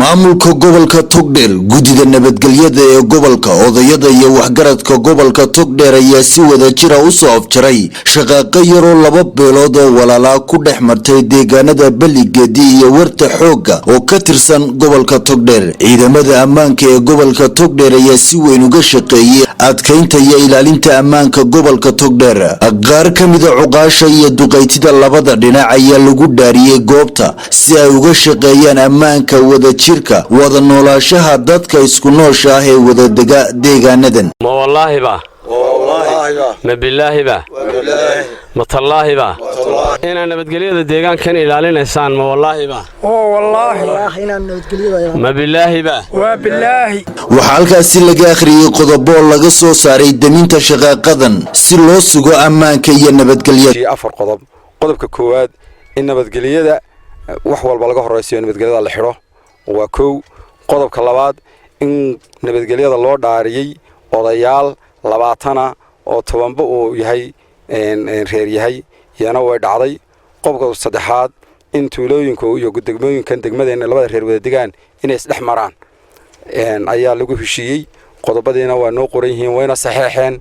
Maamulka gobolka Togdheer, guddida nabadgelyada ee gobolka, odayada iyo waxgaradka gobolka Togdheer ayaa si wada jira u soo afjaray shaqaaqo yaroo laba beelood oo walaalaa ku dhex martay deegaanada Beligeedi iyo Warta Xoogga oo ka tirsan gobolka Togdheer. Ciidamada ammaanka ee gobolka Togdheer ayaa si weyn uga shaqeeyey adkaynta iyo ilaalinta ammaanka gobolka Togdheer. Qaar ka mida cuqaasha iyo duqaytida labada dhinac ayaa lagu dhaariyey goobta si ay uga shaqeeyaan ammaanka, wadajirka, wada noolaashaha dadka isku noosha ah ee wadadega deegaanadan. Ma wallaahiba, ma bilaahiba, ma tallaahiba inaad nabadgelyada deegaankan ilaalinaysaan? Ma wallaahiba, ma bilaahiba? Waxaa halkaasi laga akhriyey qodobo laga soo saaray deminta shaqaaqadan si loo sugo ammaanka iyo nabadgelyada. Afar qodob. Qodobka koowaad, in nabadgelyada wax walba laga horraysiyo, nabadgelyada la xidho, waa kow. Qodobka labaad, in nabadgelyada loo dhaariyey odayaal 20 oo 10ba uu yahay reer yahay, iyana way dhacday. Qodobka saddexaad, in tuulooyinka iyo degmooyinkan degmadeenna labada reer wada degaan inay isdhex maraan ayaa lagu heshiiyey. Qodobadiina waa noo qoran yihiin, wayna saxeexeen,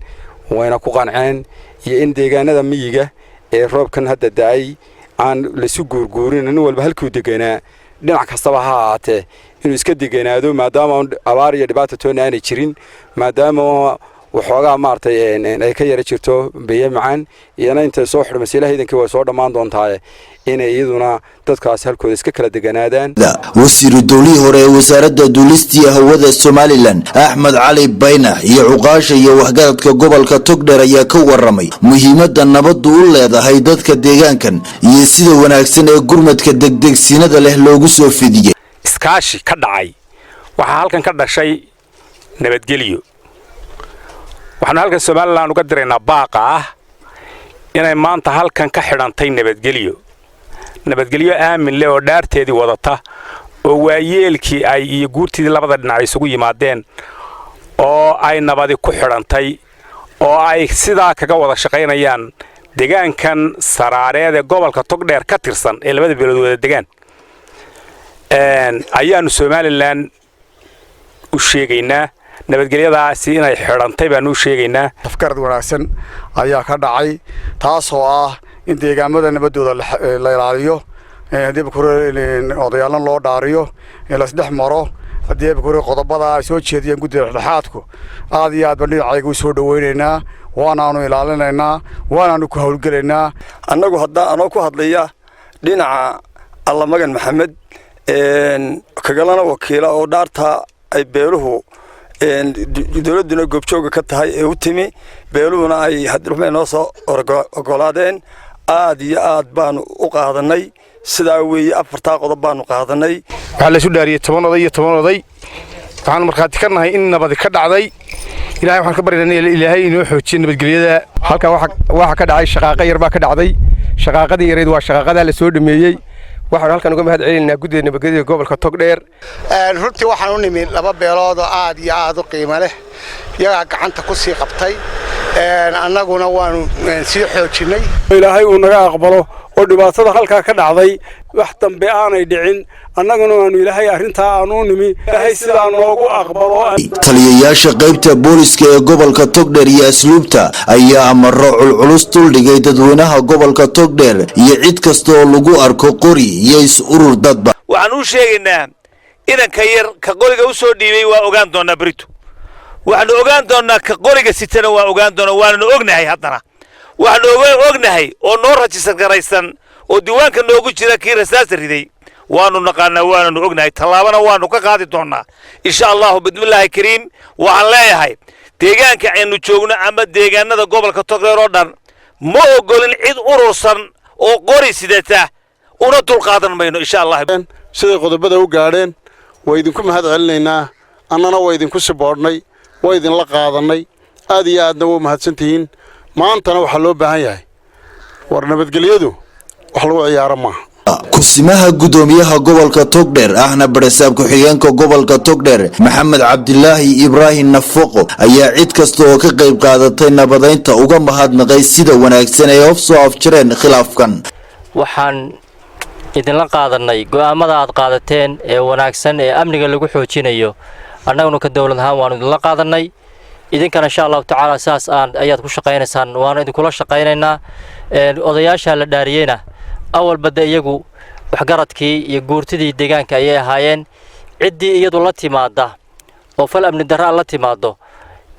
wayna ku qanceen. Iyo in deegaanada miyiga ee roobkan hadda da'ay aan laisu guurguurin, nin walba halkuu deganaa dhinac kastaba ha ahaatee inuu iska deganaado, maadaama abaar iyo dhibaata toona aanay jirin, maadaama waxoogaa maaragtay ay ka yara jirto biyo macaan, iyana intay soo xidhmaysa, Ilaah idankii way soo dhammaan doontaaye, inay iyaduna dadkaas halkooda iska kala deganaadaan. Wasiiru dowlihii hore ee wasaaradda duulistii hawada Somaliland, Axmed Cali Baynax, iyo cuqaasha iyo waxgaradka gobolka Togdheer ayaa ka waramay muhiimadda nabaddu u leedahay dadka deegaankan iyo sida wanaagsan ee gurmadka degdegsiinada leh loogu soo fidiyey. Iskaashi ka dhacay waxaa halkan ka dhashay nabadgelyo. Waxaanu halkan Somaliland uga diraynaa baaqa ah inay maanta halkan ka xidhantay nabadgelyo, nabadgelyo aamin leh oo dhaarteedii wadata, oo waayeelkii ay iyo guurtiidii labada dhinac isugu yimaadeen, oo ay nabadi ku xidhantay, oo ay sidaa kaga wada shaqaynayaan deegaankan Saraareed ee gobolka Togdheer ka tirsan ee labada beelood wada degaan, ayaannu Somaliland u sheegaynaa. Nabadgelyadaasi inay xidhantay baanu u sheegaynaa. Afgarad wanaagsan ayaa ka dhacay, taasoo ah in deegaamada nabaddooda la ilaaliyo, haddii odayaalna loo dhaariyo, laisdhex maro. Haddii qodobada ay soo jeediyeen guddida dhexdhexaadku, aad iyo aad baan dhinacayga u soo dhawaynaynaa, waanaanu ilaalinaynaa, waanaanu ku howlgelaynaa. Annagu haddaa anoo ku hadlaya dhinaca Allamagan Maxamed, kagalana wakiila oo dhaarta ay beeluhu dowladduna goobjooga ka tahay ee u timi, beeluhuna ay hadruxmay noo soo ogolaadeen, aad iyo aad baanu u qaadanay. Sidaa weeye, afartaa qodob baanu qaadanay. Waxaa laysu dhaariyey 10 oday iyo 10 oday. Waxaanu markhaati ka nahay in nabadi ka dhacday. Ilahay waxaan ka baryaynaa in Ilaahay inoo xoojiyo nabadgelyada. Halkan waxaa ka dhacay shaqaaqa yar baa ka dhacday. Shaqaaqadii yarayd waa shaqaaqadaa la soo dhameeyey. Waxaanu halkan uga mahad celinaynaa guddida nabadgelyada gobolka Togdheer. Runtii waxaan u nimi laba beelood oo aad iyo aad u qiimo leh. Iyagaa gacanta ku sii qabtay, annaguna waanu sii xoojinnay. Ilaahay uu naga aqbalo oo dhibaatada halkaa ka dhacday wax dambe aanay dhicin. Annaguna waanu Ilaahay arrintaa aanu u nimi, Ilaahay sidaa noogu aqbalo. Taliyayaasha qaybta booliska ee gobolka Togdheer iyo asluubta ayaa amaro culculus duldhigay dadweynaha gobolka Togdheer iyo cid kasta oo lagu arko qori iyo is urur dadba. Waxaan u sheegaynaa inanka yar ka qoriga u soo dhiibay waa ogaan doonnaa berito. Waxaanu ogaan doonnaa ka qoriga sitana, waa ogaan doonnaa, waananu ognahay. Haddana waxaanu ognahay oo noo rajistar garaysan oo diiwaanka noogu jira kii rasaasta riday. Waanu naqaanaa, waananu ognahay, tallaabana waanu ka qaadi doonnaa, insha Allahu bismillaahi kariim. Waxaan leeyahay deegaanka aynu joogno ama deegaanada gobolka Togdheer oo dhan ma ogolin cid urursan oo qori sidata, una dulqaadan mayno, insha Allah. Siday qodobada u gaadheen waa idinku mahad celinaynaa. Annana waa idinku siboodhnay, waa idinla qaadannay. Aad iyo aadna waa mahadsantihiin. Maantana waxaa loo baahan yahay, war nabadgelyadu wax lagu ciyaaro maaha. Kusimaha gudoomiyaha gobolka Togdheer ahna barasaab ku-xigeenka gobolka Togdheer, Maxamed Cabdilaahi Ibraahim Nafoqo, ayaa cid kasta oo ka qayb qaadatay nabadaynta uga mahadnaqay sida wanaagsan ay of soo afjareen khilaafkan. Waxaan Idinla qaadannay go'aamada aad qaadateen ee wanaagsan ee amniga lagu xoojinayo. Annaguna ka dowlad ahaan waanu idinla qaadannay. Idinkana, insha Allahu tacaala, saas aan ayaad ku shaqaynaysaan, waanu idinkula shaqaynaynaa. Odayaasha la dhaariyeyna awalba de iyagu waxgaradkii iyo guurtidii deegaanka ayay ahaayeen. Ciddii iyadu la timaadda oo fal amni darra la timaado,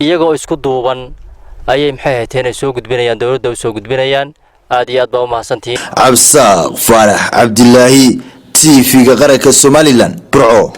iyagoo isku duuban ayay, maxay hayteen, ay soo gudbinayaan, dowladda u soo gudbinayaan. Aad iyo aad baa u mahadsantihiin. Cabsaaq Faarax Cabdilaahi, TV-ga Qaranka Somaliland, Burco.